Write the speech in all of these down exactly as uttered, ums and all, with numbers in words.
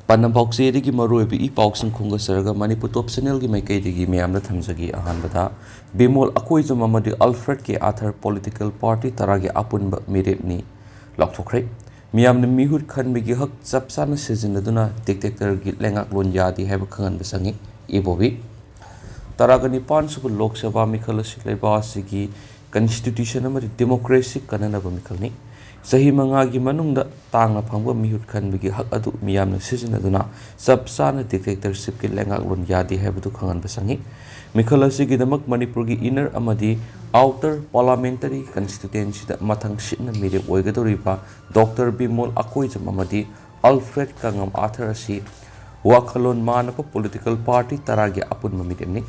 ꯄꯥꯟꯗꯝ ꯄꯥꯎꯆꯦꯗꯒꯤ ꯃꯔꯨꯑꯣꯏꯕ ꯏ ꯄꯥꯎꯁꯤꯡ ꯈꯣꯝꯒꯠꯆꯔꯒ ꯃꯅꯤꯄꯨꯔ ꯇꯣꯞ ꯆꯦꯅꯦꯜꯒꯤ ꯃꯥꯏꯀꯩꯗꯒꯤ ꯃꯌꯥꯝꯗ ꯊꯝꯖꯒꯦ꯫ ꯑꯍꯥꯟꯕꯗ, ꯕꯤꯃꯣꯜ ꯑꯀꯣꯏꯖꯝ ꯑꯃꯗꯤ ꯑꯜꯐ꯭ꯔꯦꯗ ꯀꯦ ꯑꯥꯊꯔ ꯄꯣꯂꯤꯇꯤꯀꯦꯜ ꯄꯥꯔꯇꯤ ꯇꯔꯥꯒꯤ ꯑꯄꯨꯟꯕ ꯃꯤꯔꯦꯞꯅꯤ ꯂꯥꯎꯊꯣꯛꯈ꯭ꯔꯦ꯫ ꯃꯤꯌꯥꯝꯅ ꯃꯤꯍꯨꯠ ꯈꯟꯕꯒꯤ ꯍꯛ ꯆꯞ ꯆꯥꯅ ꯁꯤꯖꯤꯟꯅꯗꯨꯅ ꯗꯤꯛꯇꯦꯛꯇꯔꯒꯤ ꯂꯩꯉꯥꯛꯂꯣꯟ ꯌꯥꯗꯦ ꯍꯥꯏꯕ ꯈꯪꯍꯟꯕ ꯆꯪꯏ꯫ ꯏꯕꯣꯕꯤ ꯇꯔꯥꯒ ꯅꯤꯄꯥꯟ ꯁꯨꯕ ꯂꯣꯛ ꯁꯚꯥ ꯃꯤꯈꯜ ꯑꯁꯤ ꯂꯩꯕꯥꯛ ꯑꯁꯤꯒꯤ ꯀꯟꯁꯇꯤꯇ꯭ꯌꯨꯁꯟ ꯑꯃꯗꯤ ꯗꯦꯃꯣꯀ꯭ꯔꯦꯁꯤ ꯀꯟꯅꯅꯕ ꯃꯤꯈꯜꯅꯤ꯫ ꯆꯍꯤ ꯃꯉꯥꯒꯤ ꯃꯅꯨꯡꯗ ꯇꯥꯡꯅ ꯐꯪꯕ ꯃꯤꯍꯨꯠ ꯈꯟꯕꯒꯤ ꯍꯛ ꯑꯗꯨ ꯃꯤꯌꯥꯝꯅ ꯁꯤꯖꯤꯟꯅꯗꯨꯅ ꯆꯞ ꯆꯥꯅ ꯗꯤꯛꯇꯦꯛꯇꯔꯁꯤꯞꯀꯤ ꯂꯩꯉꯥꯛꯂꯣꯟ ꯌꯥꯗꯦ ꯍꯥꯏꯕꯗꯨ ꯈꯪꯍꯟꯕ ꯆꯪꯏ꯫ ꯃꯤꯈꯜ ꯑꯁꯤꯒꯤꯗꯃꯛ ꯃꯅꯤꯄꯨꯔꯒꯤ ꯏꯟꯅꯔ ꯑꯃꯗꯤ ꯑꯥꯎꯇꯔ ꯄꯥꯔꯂꯥꯃꯦꯟꯇꯔꯤ ꯀꯟꯁꯇꯤꯇ꯭ꯋꯦꯟꯁꯤꯗ ꯃꯊꯪ ꯁꯤꯠꯅ ꯃꯤꯔꯦꯞ ꯑꯣꯏꯒꯗꯧꯔꯤꯕ ꯗꯣꯛꯇꯔ ꯕꯤꯃꯣꯜ ꯑꯀꯣꯏꯖꯝ ꯑꯃꯗꯤ ꯑꯜꯐ꯭ꯔꯦꯗ ꯀꯉꯝ ꯑꯥꯊꯔ ꯑꯁꯤ ꯋꯥꯈꯜꯂꯣꯟ ꯃꯥꯟꯅꯕ ꯄꯣꯂꯤꯇꯤꯀꯦꯜ ꯄꯥꯔꯇꯤ ꯇꯔꯥꯒꯤ ꯑꯄꯨꯟꯕ ꯃꯤꯔꯦꯞꯅꯤ꯫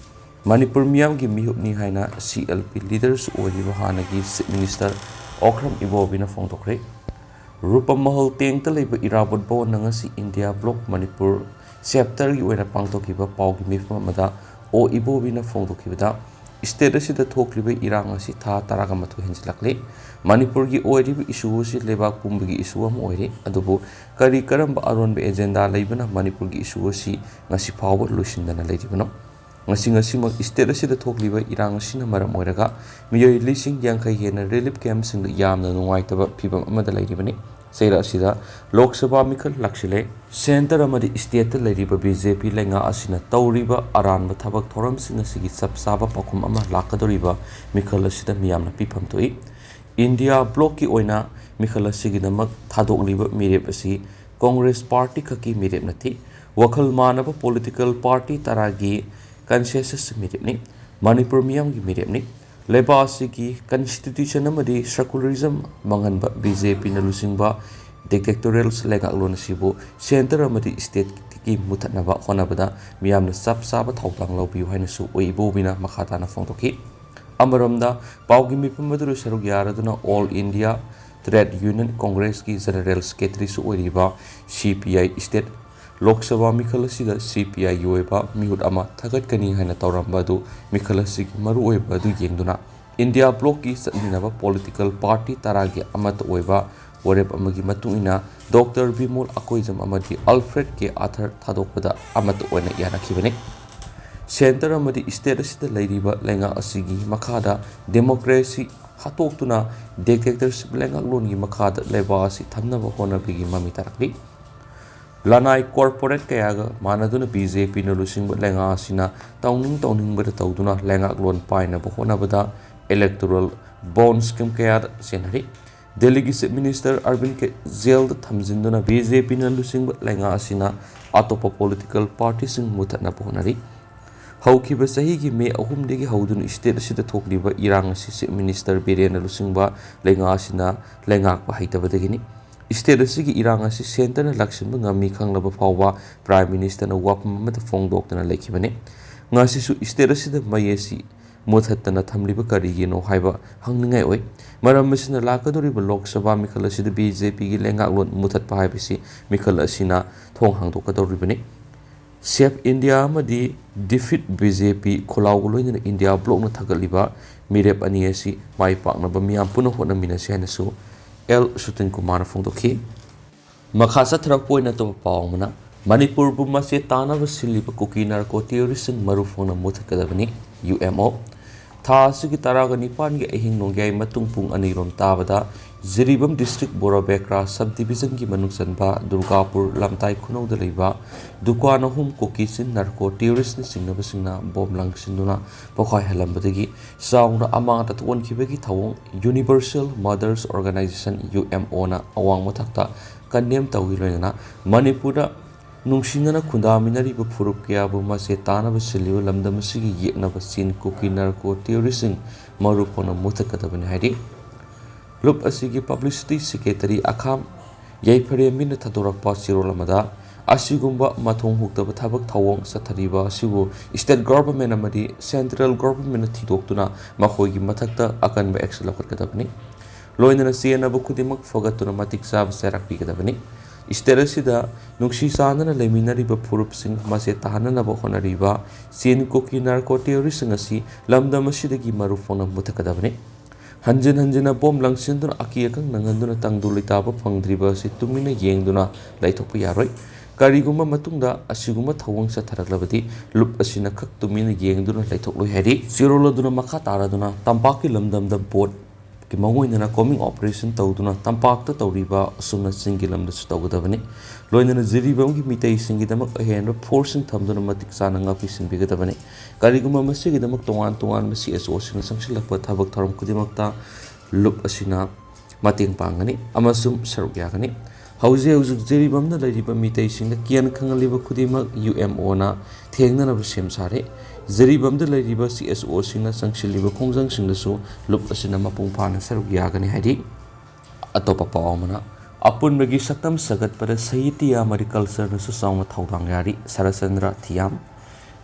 ꯃꯅꯤꯄꯨꯔ ꯃꯤꯌꯥꯝꯒꯤ ꯃꯤꯍꯨꯠꯅꯤ ꯍꯥꯏꯅ ꯁꯤ ꯑꯦꯜ ꯄꯤ ꯂꯤꯗꯔꯁꯨ ꯑꯣꯏꯔꯤꯕ ꯍꯥꯟꯅꯒꯤ ꯆꯤꯐ ꯃꯤꯅꯤꯁꯇꯔ ꯑꯣꯀ꯭ꯔꯝ ꯏꯕꯣꯕꯤꯅ ꯐꯣꯡꯗꯣꯛꯈ꯭ꯔꯦ꯫ ꯔꯨꯄꯝ ꯃꯍꯜ ꯇꯦꯡꯇ ꯂꯩꯕ ꯏꯔꯥꯕꯣꯠ ꯚꯋꯟꯅ ꯉꯁꯤ ꯏꯟꯗꯤꯌꯥ ꯕ꯭ꯂꯣꯛ ꯃꯅꯤꯄꯨꯔ ꯆꯦꯞꯇꯔꯒꯤ ꯑꯣꯏꯅ ꯄꯥꯡꯊꯣꯛꯈꯤꯕ ꯄꯥꯎꯒꯤ ꯃꯤꯐꯝ ꯑꯃꯗ ꯑꯣ ꯏꯕꯣꯕꯤꯅ ꯐꯣꯡꯗꯣꯛꯈꯤꯕꯗ, ꯁ꯭ꯇꯦꯠ ꯑꯁꯤꯗ ꯊꯣꯛꯂꯤꯕ ꯏꯔꯥꯡ ꯑꯁꯤ ꯊꯥ ꯇꯔꯥꯒ ꯃꯥꯊꯣꯏ ꯍꯦꯟꯖꯤꯜꯂꯛꯂꯦ꯫ ꯃꯅꯤꯄꯨꯔꯒꯤ ꯑꯣꯏꯔꯤꯕ ꯏꯁꯨ ꯑꯁꯤ ꯂꯩꯕꯥꯛ ꯄꯨꯝꯕꯒꯤ ꯏꯁꯨ ꯑꯃ ꯑꯣꯏꯔꯦ꯫ ꯑꯗꯨꯕꯨ ꯀꯔꯤ ꯀꯔꯝꯕ ꯑꯔꯣꯟꯕ ꯑꯦꯖꯦꯟꯗꯥ ꯂꯩꯕꯅ ꯃꯅꯤꯄꯨꯔꯒꯤ ꯏꯁꯨ ꯑꯁꯤ ꯉꯁꯤ ꯐꯥꯎꯕ ꯂꯣꯏꯁꯤꯟꯗꯅ ꯂꯩꯔꯤꯕꯅꯣ? ꯉꯁꯤ ꯉꯁꯤꯃꯛ ꯁ꯭ꯇꯦꯠ ꯑꯁꯤꯗ ꯊꯣꯛꯂꯤꯕ ꯏꯔꯥꯡ ꯑꯁꯤꯅ ꯃꯔꯝ ꯑꯣꯏꯔꯒ ꯃꯤꯑꯣꯏ ꯂꯤꯁꯤꯡ ꯌꯥꯡꯈꯩ ꯍꯦꯟꯅ ꯔꯤꯂꯤꯐ ꯀꯦꯝꯞꯁꯤꯡꯗ ꯌꯥꯝꯅ ꯅꯨꯡꯉꯥꯏꯇꯕ ꯐꯤꯕꯝ ꯑꯃꯗ ꯂꯩꯔꯤꯕꯅꯤ꯫ ꯆꯩꯔꯥꯛ ꯑꯁꯤꯗ ꯂꯣꯛ ꯁꯚꯥ ꯃꯤꯈꯜ ꯂꯥꯛꯁꯤꯜꯂꯦ꯫ ꯁꯦꯟꯇꯔ ꯑꯃꯗꯤ ꯁ꯭ꯇꯦꯠꯇ ꯂꯩꯔꯤꯕ ꯕꯤ ꯖꯦ ꯄꯤ ꯂꯩꯉꯥꯛ ꯑꯁꯤꯅ ꯇꯧꯔꯤꯕ ꯑꯔꯥꯟꯕ ꯊꯕꯛ ꯊꯧꯔꯝꯁꯤꯡ ꯑꯁꯤꯒꯤ ꯆꯞ ꯆꯥꯕ ꯄꯥꯎꯈꯨꯝ ꯑꯃ ꯂꯥꯛꯀꯗꯧꯔꯤꯕ ꯃꯤꯈꯜ ꯑꯁꯤꯗ ꯃꯤꯌꯥꯝꯅ ꯄꯤꯐꯝ ꯊꯣꯛꯏ꯫ ꯏꯟꯗꯤꯌꯥ ꯕ꯭ꯂꯣꯛꯀꯤ ꯑꯣꯏꯅ ꯃꯤꯈꯜ ꯑꯁꯤꯒꯤꯗꯃꯛ ꯊꯥꯗꯣꯛꯂꯤꯕ ꯃꯤꯔꯦꯞ ꯑꯁꯤ ꯀꯣꯡꯒ꯭ꯔꯦꯁ ꯄꯥꯔꯇꯤ ꯈꯛꯀꯤ ꯃꯤꯔꯦꯞ ꯅꯠꯇꯦ꯫ ꯋꯥꯈꯜ ꯃꯥꯟꯅꯕ ꯄꯣꯂꯤꯇꯤꯀꯦꯜ ꯄꯥꯔꯇꯤ ꯇꯔꯥꯒꯤ ꯀꯟꯁꯦꯟꯁꯁ ꯃꯤꯔꯦꯞꯅꯤ꯫ ꯃꯅꯤꯄꯨꯔ ꯃꯤꯌꯥꯝꯒꯤ ꯃꯤꯔꯦꯞꯅꯤ꯫ ꯂꯩꯕꯥꯛ ꯑꯁꯤꯒꯤ ꯀꯟꯁꯇꯤꯇ꯭ꯌꯨꯁꯟ ꯑꯃꯗꯤ ꯁꯦꯀꯨꯂꯔꯤꯖꯝ ꯃꯥꯡꯍꯟꯕ ꯕꯤ ꯖꯦ ꯄꯤꯅ ꯂꯨꯆꯤꯡꯕ ꯗꯤꯛꯇꯦꯛꯇꯣꯔꯤꯌꯦꯜ ꯂꯩꯉꯥꯛꯂꯣꯟ ꯑꯁꯤꯕꯨ ꯁꯦꯟꯇꯔ ꯑꯃꯗꯤ ꯁ꯭ꯇꯦꯠꯀꯤ ꯃꯨꯊꯠꯅꯕ ꯍꯣꯠꯅꯕꯗ ꯃꯤꯌꯥꯝꯅ ꯆꯞ ꯆꯥꯕ ꯊꯧꯗꯥꯡ ꯂꯧꯕꯤꯌꯨ ꯍꯥꯏꯅꯁꯨ ꯑꯣꯏ ꯏꯕꯣꯕꯤꯅ ꯃꯈꯥ ꯇꯥꯅ ꯐꯣꯡꯗꯣꯛꯈꯤ꯫ ꯑꯃꯔꯣꯝꯗ, ꯄꯥꯎꯒꯤ ꯃꯤꯐꯝ ꯑꯗꯨꯗ ꯁꯔꯨꯛ ꯌꯥꯔꯗꯨꯅ ꯑꯣꯜ ꯏꯟꯗꯤꯌꯥ ꯇ꯭ꯔꯦꯗ ꯌꯨꯅꯤꯌꯟ ꯀꯣꯡꯒ꯭ꯔꯦꯁꯀꯤ ꯖꯦꯅꯔꯦꯜ ꯁꯦꯀ꯭ꯔꯦꯇꯔꯤꯁꯨ ꯑꯣꯏꯔꯤꯕ C P I state Lok Sabha ꯃꯤꯈꯜ ꯑꯁꯤꯗ ꯁꯤ ꯄꯤ ꯑꯥꯏꯒꯤ ꯑꯣꯏꯕ ꯃꯤꯍꯨꯠ ꯑꯃ ꯊꯥꯒꯠꯀꯅꯤ ꯍꯥꯏꯅ ꯇꯧꯔꯝꯕ ꯑꯗꯨ ꯃꯤꯈꯜ ꯑꯁꯤꯒꯤ ꯃꯔꯨꯑꯣꯏꯕ ꯑꯗꯨ ꯌꯦꯡꯗꯨꯅ ꯏꯟꯗꯤꯌꯥ ꯕ꯭ꯂꯣꯛꯀꯤ ꯆꯠꯃꯤꯟꯅꯕ ꯄꯣꯂꯤꯇꯤꯀꯦꯜ ꯄꯥꯔꯇꯤ ꯇꯔꯥꯒꯤ ꯑꯃꯠꯇ ꯑꯣꯏꯕ ꯋꯥꯔꯦꯞ ꯑꯃꯒꯤ ꯃꯇꯨꯡ ꯏꯟꯅ ꯗꯣꯛꯇꯔ ꯕꯤꯃꯣꯜ ꯑꯀꯣꯏꯖꯝ ꯑꯃꯗꯤ ꯑꯜꯐ꯭ꯔꯦꯗ ꯀꯦ ꯑꯥꯊꯔ ꯊꯥꯗꯣꯛꯄꯗ ꯑꯃꯠꯇ ꯑꯣꯏꯅ ꯌꯥꯅꯈꯤꯕꯅꯤ꯫ ꯁꯦꯟꯇꯔ ꯑꯃꯗꯤ ꯁ꯭ꯇꯦꯠ ꯑꯁꯤꯗ ꯂꯩꯔꯤꯕ ꯂꯩꯉꯥꯛ ꯑꯁꯤꯒꯤ ꯃꯈꯥꯗ ꯗꯦꯃꯣꯀ꯭ꯔꯦꯁꯤ ꯍꯥꯠꯇꯣꯛꯇꯨꯅ ꯗꯤꯛꯇꯦꯛꯇꯔꯁꯤꯞ ꯂꯩꯉꯥꯛꯂꯣꯟꯒꯤ ꯃꯈꯥꯗ ꯂꯩꯕꯥꯛ ꯑꯁꯤ ꯊꯝꯅꯕ ꯍꯣꯠꯅꯕꯒꯤ ꯃꯃꯤ ꯇꯥꯔꯛꯂꯤ꯫ ꯂꯅꯥꯏ ꯀꯣꯔꯄꯣꯔꯦꯠ ꯀꯌꯥꯒ ꯃꯥꯟꯅꯗꯨꯅ ꯕꯤ ꯖꯦ ꯄꯤꯅ ꯂꯨꯆꯤꯡꯕ ꯂꯩꯉꯥꯛ ꯑꯁꯤꯅ ꯇꯧꯅꯤꯡ ꯇꯧꯅꯤꯡꯕꯗ ꯇꯧꯗꯨꯅ ꯂꯩꯉꯥꯛꯂꯣꯟ ꯄꯥꯏꯅꯕ ꯍꯣꯠꯅꯕꯗ electoral bond scheme ꯀꯌꯥꯗ ꯁꯤꯖꯤꯟꯅꯔꯤ꯫ ꯗꯦꯜꯂꯤꯒꯤ ꯆꯤꯐ ꯃꯤꯅꯤꯁꯇꯔ ꯑꯔꯕꯤꯟꯗ ꯀꯦꯖ꯭ꯔꯤꯋꯥꯜꯗ ꯊꯝꯖꯤꯟꯗꯨꯅ ꯕꯤ ꯖꯦ ꯄꯤꯅ ꯂꯨꯆꯤꯡꯕ ꯂꯩꯉꯥꯛ ꯑꯁꯤꯅ ꯑꯇꯣꯞꯄ ꯄꯣꯂꯤꯇꯤꯀꯦꯜ ꯄꯥꯔꯇꯤꯁꯤꯡ ꯃꯨꯊꯠꯅꯕ ꯍꯣꯠꯅꯔꯤ꯫ ꯍꯧꯈꯤꯕ ꯆꯍꯤꯒꯤ ꯃꯦ ꯑꯍꯨꯝꯗꯒꯤ ꯍꯧꯗꯨꯅ ꯁ꯭ꯇꯦꯠ ꯑꯁꯤꯗ ꯊꯣꯛꯂꯤꯕ ꯏꯔꯥꯡ ꯑꯁꯤ ꯆꯤꯐ ꯃꯤꯅꯤꯁꯇꯔ ꯕꯤꯔꯦꯟꯅ ꯂꯨꯆꯤꯡꯕ ꯂꯩꯉꯥꯛ ꯑꯁꯤꯅ ꯂꯩꯉꯥꯛꯄ ꯍꯩꯇꯕꯗꯒꯤꯅꯤ꯫ ꯁ꯭ꯇꯦꯠ ꯑꯁꯤꯒꯤ ꯏꯔꯥꯡ ꯑꯁꯤ ꯁꯦꯟꯇꯔꯅ ꯂꯥꯛꯁꯤꯟꯕ ꯉꯝꯃꯤ ꯈꯪꯂꯕ ꯐꯥꯎꯕ ꯄ꯭ꯔꯥꯏꯝ ꯃꯤꯅꯤꯁꯇꯔꯅ ꯋꯥꯐꯝ ꯑꯃꯠꯇ ꯐꯣꯡꯗꯣꯛꯇꯅ ꯂꯩꯈꯤꯕꯅꯤ꯫ ꯉꯁꯤꯁꯨ ꯁ꯭ꯇꯦꯠ ꯑꯁꯤꯗ ꯃꯩ ꯑꯁꯤ ꯃꯨꯊꯠꯇꯅ ꯊꯝꯂꯤꯕ ꯀꯔꯤꯒꯤꯅꯣ ꯍꯥꯏꯕ ꯍꯪꯅꯤꯡꯉꯥꯏ ꯑꯣꯏ꯫ ꯃꯔꯝ ꯑꯁꯤꯅ ꯂꯥꯛꯀꯗꯧꯔꯤꯕ ꯂꯣꯛ ꯁꯚꯥ ꯃꯤꯈꯜ ꯑꯁꯤꯗ ꯕꯤ ꯖꯦ ꯄꯤꯒꯤ ꯂꯩꯉꯥꯛꯂꯣꯟ ꯃꯨꯊꯠꯄ ꯍꯥꯏꯕꯁꯤ ꯃꯤꯈꯜ ꯑꯁꯤꯅ ꯊꯣꯡ ꯍꯥꯡꯗꯣꯛꯀꯗꯧꯔꯤꯕꯅꯤ꯫ Save India ꯑꯃꯗꯤ Defeat B J P ꯈꯣꯜꯂꯥꯎꯒ ꯂꯣꯏꯅꯅ ꯏꯟꯗꯤꯌꯥ ꯕ꯭ꯂꯣꯛꯅ ꯊꯥꯒꯠꯂꯤꯕ ꯃꯤꯔꯦꯞ ꯑꯅꯤ ꯑꯁꯤ ꯃꯥꯏ ꯄꯥꯛꯅꯕ ꯃꯤꯌꯥꯝ ꯄꯨꯟꯅ ꯍꯣꯠꯅꯃꯤꯟꯅꯁꯤ ꯍꯥꯏꯅꯁꯨ ꯑꯦꯜ ꯁꯨꯇꯤꯟ ꯀꯨꯃꯥꯔꯅ ꯐꯣꯡꯗꯣꯛꯈꯤ꯫ ꯃꯈꯥ ꯆꯠꯊꯔꯛꯄ ꯑꯣꯏꯅ ꯑꯇꯣꯞꯄ ꯄꯥꯎ ꯑꯃꯅ, ꯃꯅꯤꯄꯨꯔꯕꯨ ꯃꯆꯦ ꯇꯥꯅꯕ ꯁꯤꯜꯂꯤꯕ ꯀꯨꯀꯤ ꯅꯥꯔꯀꯣ ꯇꯦꯔꯣꯔꯤꯁꯁꯤꯡ ꯃꯔꯨ ꯐꯪꯅ ꯃꯨꯊꯠꯀꯗꯕꯅꯤ, ꯌꯨ ꯑꯦꯝ ꯑꯣ꯫ ꯊꯥ ꯑꯁꯤꯒꯤ ꯇꯔꯥꯒ ꯅꯤꯄꯥꯟꯒꯤ ꯑꯍꯤꯡ ꯅꯣꯡꯌꯥꯏ ꯃꯇꯨꯡ ꯄꯨꯡ ꯑꯅꯤꯔꯣꯝ ꯇꯥꯕꯗ ꯖꯤꯔꯤꯕꯥꯝ ꯗꯤꯁꯇ꯭ꯔꯤꯛ ꯕꯣꯔꯣꯕꯦꯀ꯭ꯔꯥ ꯁꯕ ꯗꯤꯕꯤꯖꯟꯒꯤ ꯃꯅꯨꯡ ꯆꯟꯕ ꯗꯨꯔꯒꯥꯄꯨꯔ ꯂꯝꯇꯥꯏ ꯈꯨꯅꯧꯗ ꯂꯩꯕ ꯗꯨꯀꯥꯟ ꯑꯍꯨꯝ ꯀꯨꯀꯤ ꯆꯤꯟ ꯅꯥꯔꯀꯣ ꯇꯦꯔꯣꯔꯤꯁꯅ ꯆꯤꯡꯅꯕꯁꯤꯡꯅ ꯕꯣꯝ ꯂꯪꯁꯤꯟꯗꯨꯅ ꯄꯣꯈꯥꯏꯍꯜꯂꯝꯕꯗꯒꯤ ꯆꯥꯎꯅ ꯑꯃꯥꯡ ꯑꯇꯥ ꯊꯣꯛꯍꯟꯈꯤꯕꯒꯤ ꯊꯧꯑꯣꯡ Universal Mothers Organization, U M ꯑꯣꯅ ꯑꯋꯥꯡ ꯃꯊꯛꯇ ꯀꯟꯗꯦꯝ ꯇꯧꯏ꯫ ꯂꯣꯏꯅꯅ ꯃꯅꯤꯄꯨꯔꯗ ꯅꯨꯡꯁꯤꯅꯅ ꯈꯨꯟꯗꯥꯃꯤꯟꯅꯔꯤꯕ ꯐꯨꯔꯨꯞ ꯀꯌꯥꯕꯨ ꯃꯆꯦ ꯇꯥꯅꯕ ꯁꯤꯜꯂꯤꯕ ꯂꯝꯗꯝ ꯑꯁꯤꯒꯤ ꯌꯦꯛꯅꯕ ꯆꯤꯟ ꯀꯨꯀꯤ ꯅꯥꯔꯀꯣ ꯇꯦꯔꯣꯔꯤꯁꯁꯤꯡ ꯃꯔꯨ ꯐꯪꯅ ꯃꯨꯊꯠꯀꯗꯕꯅꯤ ꯍꯥꯏꯔꯤ꯫ ꯂꯨꯞ ꯑꯁꯤꯒꯤ ꯄꯕ꯭ꯂꯤꯁꯤꯇꯤ ꯁꯦꯀ꯭ꯔꯦꯇꯔꯤ ꯑꯈꯥꯝ ꯌꯥꯏꯐꯔꯦꯝꯕꯤꯅ ꯊꯥꯗꯣꯔꯛꯄ ꯆꯦꯔꯣꯜ ꯑꯃꯗ, ꯑꯁꯤꯒꯨꯝꯕ ꯃꯊꯣꯡ ꯍꯨꯛꯇꯕ ꯊꯕꯛ ꯊꯧꯑꯣꯡ ꯆꯠꯊꯔꯤꯕ ꯑꯁꯤꯕꯨ ꯁ꯭ꯇꯦꯠ ꯒꯣꯚꯔꯟꯃꯦꯟꯠ ꯑꯃꯗꯤ ꯁꯦꯟꯇ꯭ꯔꯦꯜ ꯒꯣꯚꯔꯟꯃꯦꯟꯠꯅ ꯊꯤꯗꯣꯛꯇꯨꯅ ꯃꯈꯣꯏꯒꯤ ꯃꯊꯛꯇ ꯑꯀꯟꯕ ꯑꯦꯛꯁꯟ ꯂꯧꯈꯠꯀꯗꯕꯅꯤ꯫ ꯂꯣꯏꯅꯅ ꯆꯦꯟꯅꯕ ꯈꯨꯗꯤꯡꯃꯛ ꯐꯒꯠꯇꯨꯅ ꯃꯇꯤꯛ ꯆꯥꯕ ꯆꯩꯔꯥꯛ ꯄꯤꯒꯗꯕꯅꯤ꯫ ꯁ꯭ꯇꯦꯠ ꯑꯁꯤꯗ ꯅꯨꯡꯁꯤ ꯆꯥꯟꯅꯅ ꯂꯩꯃꯤꯟꯅꯔꯤꯕ ꯐꯨꯔꯨꯞꯁꯤꯡ ꯃꯆꯦ ꯇꯥꯍꯟꯅꯅꯕ ꯍꯣꯠꯅꯔꯤꯕ ꯆꯤꯟ ꯀꯨꯀꯤ ꯅꯥꯔꯀꯣ ꯇꯦꯔꯣꯔꯤꯁꯁꯤꯡ ꯑꯁꯤ ꯂꯝꯗꯝ ꯑꯁꯤꯗꯒꯤ ꯃꯔꯨ ꯐꯪꯅ ꯃꯨꯊꯠꯀꯗꯕꯅꯤ꯫ ꯍꯟꯖꯤꯟ ꯍꯟꯖꯤꯟꯅ ꯕꯣꯝ ꯂꯪꯁꯤꯟꯗꯨꯅ ꯑꯀꯤ ꯑꯈꯪ ꯅꯪꯍꯟꯗꯨꯅ ꯇꯪꯗꯨ ꯂꯩꯇꯥꯕ ꯐꯪꯗ꯭ꯔꯤꯕ ꯑꯁꯤ ꯇꯨꯃꯤꯟꯅ ꯌꯦꯡꯗꯨꯅ ꯂꯩꯊꯣꯛꯄ ꯌꯥꯔꯣꯏ꯫ ꯀꯔꯤꯒꯨꯝꯕ ꯃꯇꯨꯡꯗ ꯑꯁꯤꯒꯨꯝꯕ ꯊꯧꯑꯣꯡ ꯆꯠꯊꯔꯛꯂꯕꯗꯤ ꯂꯨꯞ ꯑꯁꯤꯅ ꯈꯛ ꯇꯨꯃꯤꯟꯅ ꯌꯦꯡꯗꯨꯅ ꯂꯩꯊꯣꯛꯂꯣꯏ ꯍꯥꯏꯔꯤ꯫ ꯆꯦꯔꯣꯜ ꯑꯗꯨꯅ ꯃꯈꯥ ꯇꯥꯔꯗꯨꯅ ꯇꯝꯄꯥꯛꯀꯤ ꯂꯝꯗꯝꯗ ꯕꯣꯠꯀꯤ ꯃꯑꯣꯡ ꯑꯣꯏꯅꯅ combing operation ꯇꯧꯗꯨꯅ ꯇꯝꯄꯥꯛꯇ ꯇꯧꯔꯤꯕ ꯑꯁꯨꯝꯅ ꯆꯤꯡꯒꯤ ꯂꯝꯗꯁꯨ ꯇꯧꯒꯗꯕꯅꯤ꯫ ꯂꯣꯏꯅꯅ ꯖꯤꯔꯤꯕꯥꯝꯒꯤ ꯃꯤꯇꯩꯁꯤꯡꯒꯤꯗꯃꯛ ꯑꯍꯦꯟꯕ forceꯁꯤꯡ ꯊꯝꯗꯨꯅ ꯃꯇꯤꯛ ꯆꯥꯅ ꯉꯥꯛꯄꯤ ꯁꯦꯟꯕꯤꯒꯗꯕꯅꯤ꯫ ꯀꯔꯤꯒꯨꯝꯕ ꯃꯁꯤꯒꯤꯗꯃꯛ ꯇꯣꯉꯥꯟ ꯇꯣꯉꯥꯟꯕ CSOꯁꯤꯡꯅ ꯆꯪꯁꯤꯜꯂꯛꯄ ꯊꯕꯛ ꯊꯧꯔꯝ ꯈꯨꯗꯤꯡꯃꯛꯇ ꯂꯨꯞ ꯑꯁꯤꯅ ꯃꯇꯦꯡ ꯄꯥꯡꯒꯅꯤ ꯑꯃꯁꯨꯡ ꯁꯔꯨꯛ ꯌꯥꯒꯅꯤ꯫ ꯍꯧꯖꯤꯛ ꯍꯧꯖꯤꯛ ꯖꯤꯔꯤꯕꯥꯝꯗ ꯂꯩꯔꯤꯕ ꯃꯤꯇꯩꯁꯤꯡꯗ ꯀꯤꯌꯥꯟ ꯈꯪꯍꯜꯂꯤꯕ ꯈꯨꯗꯤꯡꯃꯛ UMOꯅ ꯊꯦꯡꯅꯅꯕ ꯁꯦꯝ ꯁꯥꯔꯦ꯫ ꯖꯤꯔꯤꯕꯥꯝꯗ ꯂꯩꯔꯤꯕ CSOꯁꯤꯡꯅ ꯆꯪꯁꯤꯜꯂꯤꯕ ꯈꯣꯡꯖꯪꯁꯤꯡꯗꯁꯨ ꯂꯨꯞ ꯑꯁꯤꯅ ꯃꯄꯨꯡ ꯐꯥꯅ ꯁꯔꯨꯛ ꯌꯥꯒꯅꯤ ꯍꯥꯏꯔꯤ꯫ ꯑꯇꯣꯞꯄ ꯄꯥꯎ ꯑꯃꯅ, ꯑꯄꯨꯟꯕꯒꯤ ꯁꯛꯇꯝ ꯁꯥꯒꯠꯄꯗ ꯁꯥꯍꯤꯇ꯭ꯌ ꯑꯃꯗꯤ cultureꯅꯁꯨ ꯆꯥꯎꯅ ꯊꯧꯗꯥꯡ ꯌꯥꯔꯤ꯫ ꯁꯔꯠꯆꯟꯗ꯭ꯔ ꯊꯤꯌꯥꯝ꯫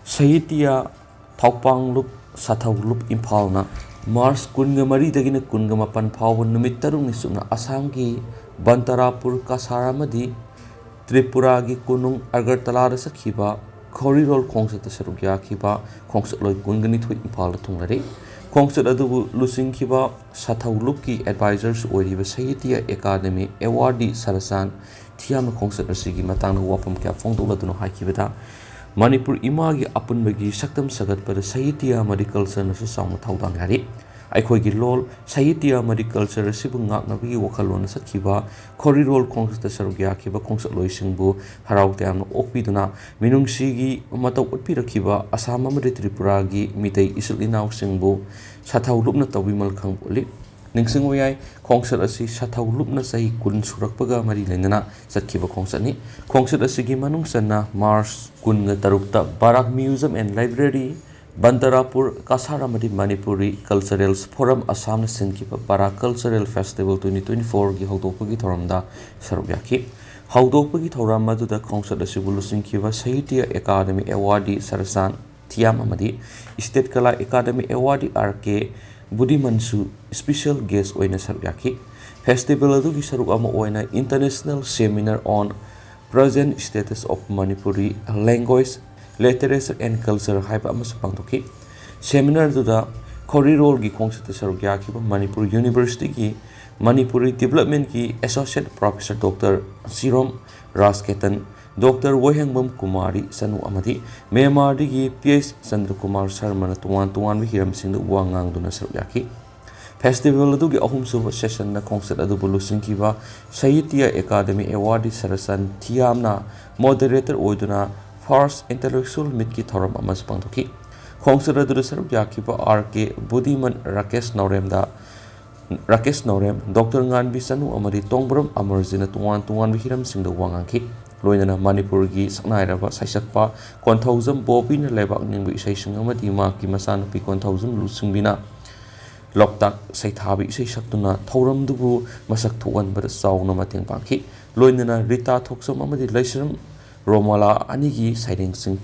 ꯁꯥꯍꯤꯇ꯭ꯌ ꯊꯧꯄꯥꯡꯂꯨꯞ, ꯁꯥꯊꯧꯂꯨꯞ ꯏꯝꯐꯥꯜꯅ ꯃꯥꯔꯆ ꯀꯨꯟꯒ ꯃꯔꯤꯗꯒꯤꯅ ꯀꯨꯟꯒ ꯃꯥꯄꯟ ꯐꯥꯎꯕ ꯅꯨꯃꯤꯠ ꯇꯔꯨꯛꯅꯤ ꯆꯨꯞꯅ ꯑꯁꯥꯝꯒꯤ ꯕꯟꯇꯔꯥꯄꯨꯔ ꯀꯁꯥꯔ ꯑꯃꯗꯤ ꯇ꯭ꯔꯤꯄꯨꯔꯥꯒꯤ ꯀꯣꯅꯨꯡ ꯑꯒꯔꯇꯂꯥꯗ ꯆꯠꯈꯤꯕ ꯈꯣꯔꯤꯔꯣꯜ ꯈꯣꯡꯆꯠꯇ ꯁꯔꯨꯛ ꯌꯥꯈꯤꯕ ꯈꯣꯡꯆꯠꯂꯣꯏ ꯀꯨꯟꯒ ꯅꯤꯊꯣꯏ ꯏꯝꯐꯥꯜꯗ ꯊꯨꯡꯂꯔꯦ꯫ ꯈꯣꯡꯆꯠ ꯑꯗꯨꯕꯨ ꯂꯨꯆꯤꯡꯈꯤꯕ ꯁꯥꯊꯧꯂꯨꯞꯀꯤ advisorꯁꯨ ꯑꯣꯏꯔꯤꯕ ꯁꯥꯍꯤꯇ꯭ꯌ ꯑꯦꯀꯥꯗꯃꯤ awardee ꯁꯔꯆꯥꯟ ꯊꯤꯌꯥꯝꯅ ꯈꯣꯡꯆꯠ ꯑꯁꯤꯒꯤ ꯃꯇꯥꯡꯗ ꯋꯥꯐꯝ ꯀꯌꯥ ꯐꯣꯡꯗꯣꯛꯂꯗꯨꯅ ꯍꯥꯏꯈꯤꯕꯗ, ꯃꯅꯤꯄꯨꯔ ꯏꯃꯥꯒꯤ ꯑꯄꯨꯟꯕꯒꯤ ꯁꯛꯇꯝ ꯁꯥꯒꯠꯄꯗ ꯁꯥꯍꯤꯇ꯭ꯌ ꯑꯃꯗꯤ cultureꯅꯁꯨ ꯆꯥꯎꯅ ꯊꯧꯗꯥꯡ ꯌꯥꯔꯤ꯫ ꯑꯩꯈꯣꯏꯒꯤ ꯂꯣꯜ, ꯁꯥꯍꯤꯇ꯭ꯌ ꯑꯃꯗꯤ culture ꯑꯁꯤꯕꯨ ꯉꯥꯛꯅꯕꯒꯤ ꯋꯥꯈꯜꯂꯣꯟꯅ ꯆꯠꯈꯤꯕ ꯈꯣꯔꯤꯔꯣꯜ ꯈꯣꯡꯆꯠꯇ ꯁꯔꯨꯛ ꯌꯥꯈꯤꯕ ꯈꯣꯡꯆꯠꯂꯣꯏꯁꯤꯡꯕꯨ ꯍꯔꯥꯎ ꯇꯌꯥꯝꯅ ꯑꯣꯛꯄꯤꯗꯨꯅ ꯃꯤꯅꯨꯡꯁꯤꯒꯤ ꯃꯇꯧ ꯎꯠꯄꯤꯔꯛꯈꯤꯕ ꯑꯁꯥꯝ ꯑꯃꯗꯤ ꯇ꯭ꯔꯤꯄꯨꯔꯥꯒꯤ ꯃꯤꯇꯩ ꯏꯆꯤꯜ ꯏꯅꯥꯎꯁꯤꯡꯕꯨ ꯁꯥꯊꯧ ꯂꯨꯞꯅ ꯇꯧꯕꯤꯃꯜ ꯈꯪꯕ ꯎꯠꯂꯤ꯫ ꯅꯤꯡꯁꯤꯡꯕ ꯌꯥꯏ, ꯈꯣꯡꯆꯠ ꯑꯁꯤ ꯁꯥꯊꯧ ꯂꯨꯞꯅ ꯆꯍꯤ ꯀꯨꯟ ꯁꯨꯔꯛꯄꯒ ꯃꯔꯤ ꯂꯩꯅꯅ ꯆꯠꯈꯤꯕ ꯈꯣꯡꯆꯠꯅꯤ꯫ ꯈꯣꯡꯆꯠ ꯑꯁꯤꯒꯤ ꯃꯅꯨꯡ ꯆꯟꯅ ꯃꯥꯔꯆ ꯀꯨꯟꯒ ꯇꯔꯨꯛꯇ ꯕꯔꯥꯛ Museum and Library, ꯕꯟꯇꯔꯥꯄꯨꯔ ꯀꯁꯥꯔ ꯑꯃꯗꯤ ꯃꯅꯤꯄꯨꯔꯤ Cultural Forum ꯑꯁꯥꯝꯅ ꯁꯤꯟꯈꯤꯕ ꯕꯔꯥꯛ Cultural Festival twenty twenty-fourꯒꯤ ꯍꯧꯗꯣꯛꯄꯒꯤ ꯊꯧꯔꯝꯗ ꯁꯔꯨꯛ ꯌꯥꯈꯤ꯫ ꯍꯧꯗꯣꯛꯄꯒꯤ ꯊꯧꯔꯝ ꯑꯗꯨꯗ ꯈꯣꯡꯆꯠ ꯑꯁꯤꯕꯨ ꯂꯨꯆꯤꯡꯈꯤꯕ ꯁꯥꯍꯤꯇ꯭ꯌ ꯑꯦꯀꯥꯗꯃꯤ awardee ꯁꯔꯆꯥꯟ ꯊꯤꯌꯥꯝ ꯑꯃꯗꯤ State Kala Academy Awardee R K ꯕꯨꯗꯤꯃꯟꯁꯨ special guest ꯑꯣꯏꯅ ꯁꯔꯨꯛ ꯌꯥꯈꯤ꯫ Festival ꯑꯗꯨꯒꯤ ꯁꯔꯨꯛ ꯑꯃ ꯑꯣꯏꯅ International Seminar on Present Status of Manipuri Language, Literature and Culture ꯍꯥꯏꯕ ꯑꯃꯁꯨ ꯄꯥꯡꯊꯣꯛꯈꯤ꯫ Seminar ꯑꯗꯨꯗ ꯈꯣꯔꯤꯔꯣꯜꯒꯤ ꯈꯣꯡꯆꯠꯇ ꯁꯔꯨꯛ ꯌꯥꯈꯤꯕ ꯃꯅꯤꯄꯨꯔ ꯌꯨꯅꯤꯚꯔꯁꯤꯇꯤꯒꯤ ꯃꯅꯤꯄꯨꯔꯤ ꯗꯤꯕꯂꯞꯃꯦꯟꯒꯤ associate professor doctor Sirom Rajketan, doctor Wahengbam Kumari Chanu ꯑꯃꯗꯤ ꯃ꯭ꯌꯥꯟꯃꯥꯔꯗꯒꯤ ꯄꯤ ꯑꯩꯆ ꯆꯟꯗ꯭ꯔꯀꯨꯃꯥꯔ ꯁꯔꯃꯅ ꯇꯣꯉꯥꯟ ꯇꯣꯉꯥꯟꯕ ꯍꯤꯔꯝꯁꯤꯡꯗ ꯋꯥ ꯉꯥꯡꯗꯨꯅ ꯁꯔꯨꯛ ꯌꯥꯈꯤ꯫ ꯐꯦꯁꯇꯤꯚꯦꯜ ꯑꯗꯨꯒꯤ ꯑꯍꯨꯝꯁꯨꯕ ꯁꯦꯁꯟꯗ ꯈꯣꯡꯆꯠ ꯑꯗꯨꯕꯨ ꯂꯨꯆꯤꯡꯈꯤꯕ ꯁꯥꯍꯤꯇ꯭ꯌ ꯑꯦꯀꯥꯗꯃꯤ ꯑꯦꯋꯥꯔꯗꯤ ꯁꯔꯁꯟ ꯊꯤꯌꯥꯝꯅ ꯃꯣꯗꯔꯦꯇꯔ ꯑꯣꯏꯗꯨꯅ ꯐꯥꯔꯁ ꯏꯟꯇꯦꯂꯦꯛꯆꯨꯋꯦꯜ ꯃꯤꯠꯀꯤ ꯊꯧꯔꯝ ꯑꯃꯁꯨ ꯄꯥꯡꯊꯣꯛꯈꯤ꯫ ꯈꯣꯡꯆꯠ ꯑꯗꯨꯗ ꯁꯔꯨꯛ ꯌꯥꯈꯤꯕ ꯑꯥꯔ ꯀꯦ ꯕꯨꯙꯤꯃꯟ, ꯔꯥꯀꯦꯁ ꯅꯥꯎꯔꯦꯝꯗ, ꯔꯥꯀꯦꯁ ꯅꯥꯎꯔꯦꯝ, ꯗꯣꯛꯇꯔ ꯉꯥꯟꯕꯤ ꯆꯅꯨ ꯑꯃꯗꯤ ꯇꯣꯡꯕ꯭ꯔꯝ ꯑꯃꯔꯖꯤꯠꯅ ꯇꯣꯉꯥꯟ ꯇꯣꯉꯥꯟꯕ ꯍꯤꯔꯝꯁꯤꯡꯗ ꯋꯥ ꯉꯥꯡꯈꯤ꯫ ꯂꯣꯏꯅꯅ ꯃꯅꯤꯄꯨꯔꯒꯤ ꯁꯛꯅꯥꯏꯔꯕ ꯁꯩꯁꯛꯄ ꯀꯣꯟꯊꯧꯖꯝ ꯕꯣꯕꯤꯅ ꯂꯩꯕꯥꯛ ꯅꯤꯡꯕ ꯏꯁꯩꯁꯤꯡ ꯑꯃꯗꯤ ꯃꯍꯥꯛꯀꯤ ꯃꯆꯥꯅꯨꯄꯤ ꯀꯣꯟꯊꯧꯖꯝ ꯂꯨꯆꯤꯡꯕꯤꯅ ꯂꯣꯛꯇꯥꯛ ꯁꯩꯊꯥꯕ ꯏꯁꯩ ꯁꯛꯇꯨꯅ ꯊꯧꯔꯝꯗꯨꯕꯨ ꯃꯁꯛ ꯊꯣꯛꯍꯟꯕꯗ ꯆꯥꯎꯅ ꯃꯇꯦꯡ ꯄꯥꯡꯈꯤ꯫ ꯂꯣꯏꯅꯅ ꯔꯤꯇꯥ ꯊꯣꯛꯆꯣꯝ ꯑꯃꯗꯤ ꯂꯩꯁ꯭ꯔꯝ ꯔꯣꯃꯣꯂꯥ ꯑꯅꯤꯒꯤ ꯁꯩꯔꯦꯡꯁꯤꯡ